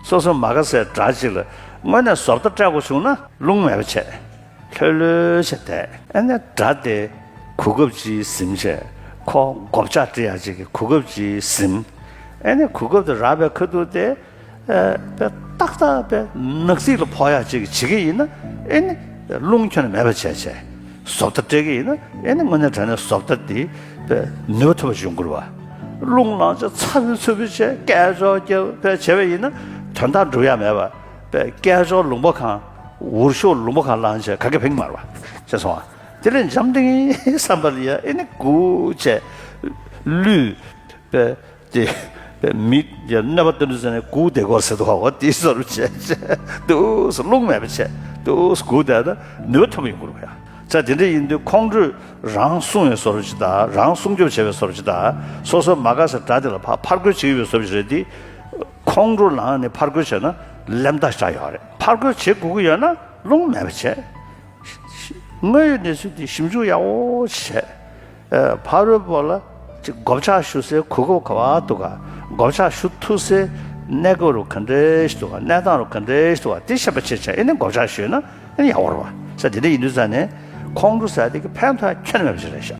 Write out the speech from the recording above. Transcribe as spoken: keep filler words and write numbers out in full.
སོ་སོ་མ་དགའ་སའི་དགྲ་ཅིག་ལ་དངོས་གནས་བཟོ་ལྟ་སྤྲད་དགོས་བྱུང་ན་རླུང་མེད་པ་བྱས། ལྷོད་ལྷོད་བྱས་བསྡད། ཨ་ནི་དགྲ་དེ་གོ་སྐབས་ཅིག་ཟིན་བྱས་ཁོ་མགོ་བཅག་སྤྲད་ཡག་ཅིག་གི་གོ་སྐབས་ཅིག་ཟིན། ཨ་ནི་གོ་སྐབས་དེ་རག་པའི་ཁ་ཐུག་དེ། ཨ། པའི་ཏག་ཏག་པའི་ནག་རྩིས་ལ་ཕོག་ཡག་ཅིག་བྱེད་ཀྱི་ཡིན་ན། ཨེ་ནི་རླུང་ཁྱོན་ནས་མེད་པ་བྱས་བྱས། བཟོ་ལྟ་སྤྲད་ཀྱི་ཡིན་ན། ཨེ་ནི་དངོས་གནས་དྲང་གནས་བཟོ་ལྟ་འདི་པའི་ནུས་པ་ཐོན་པ་ཡོང་གི་རེད་བ། རླུང་ལངས་བྱས་ཚ་བའི་ཚ་བའི་བྱས་སྐད་ཅོར་རྒྱབ་པའི་བྱས་པ་ཡིན་ན། དོན་དག་འགྲུབ་ཡག་མེད་བ། པའི་སྐད་ཅོར་ལུང་པ་གང་། འུར་ཤོག་ལུང་པ་གང་ལངས་བྱས་ག་གེ་ཕན་གྱི་མ་རེད་བ། ཤེས་སོང་ང་། དེ་ལས་འཇམ་ཐིང་ཐིང་བསམ་པ་ལ་ཡ། ཨེ་ནི་སྒུག་བྱས། ལུས། པའི། དེ། པའི་མི་ཡ་གནོད་པ་སྟོན་དུས་ཙ་ནས་སྒུག་བསྡད་དགོས་ཟེར་འདུག་ག་འོ་དེ་བཟོ་འདྲ་བྱས་བྱས་འདུག་སེ་རླུང་མེད་པ་བྱས་འདུག་སེ་སྒུག་བསྡད་ན་ནུས་པ་ཐོན་པ་ཡོང་གི་རེད་བ་ཡ། ཙང་དེ་འདྲ་ཡིན་དུས་ཁོང་ཁྲོས་རང་སྲུང་བའི་བཟོ་འདྲ་ཅིག་དང་། རང་སྲུང་སྐྱོབ་བྱེད་པའི་བཟོ་འདྲ་ཅིག་དང་། སོ་སོ་མ་དགའ་སའི་དགྲ་དེ་ལ་ཕར་ཕར་རྒོལ་བྱེད་ཀྱི་ཡོད་པའི་བཟོ་འདྲ་ཅིག་རེད་དེ། ཁོང་ཁྲོ་ལངས་ནས་ཕར་རྒོལ་བྱས་ན་ལན་བཏགས་བཞག་ཡོད་རེད། ཕར་རྒོལ་བྱེད་དགོས་ཀྱི་ཡོད་ན་རླུང་མེད་པ་བྱས། དངོས་ཡོད་གནས་ཚུལ་འདི་ཞིབ་འཇུག་ཡག་པོ་བྱས། ཨ། ཕ་རོལ་པོ་ལ་ཅིག་མགོ་བཅག་ཞུ་སའི་གོ་སྐབས་ག་པར་འདུག་ག་མགོ་བཅག་ཞུ་ཐུབ་སའི་གནས་སྐབས་རུ་ག་འདྲས་ཞིག་འདུག་ག་གནས་སྟངས་རུ་ག་འདྲས་ཞིག་འདུག་ག་དེ་ཤེས་པ་བྱས་བྱས། ཨེ་ནི་མགོ་བཅག་ཞུས་ན་ཨེ་ནི་ཡག་པོ་རེད་བ། ས་དེ་འདྲ་ཡིན་དུས་ཙ་ནས་ཁོང་ཁྲོ་ཟེར་དེ་གི་ཕན་ཐོགས་ཁྱོན་ནས་མེད་པ་ཞིག་རེད་ཤག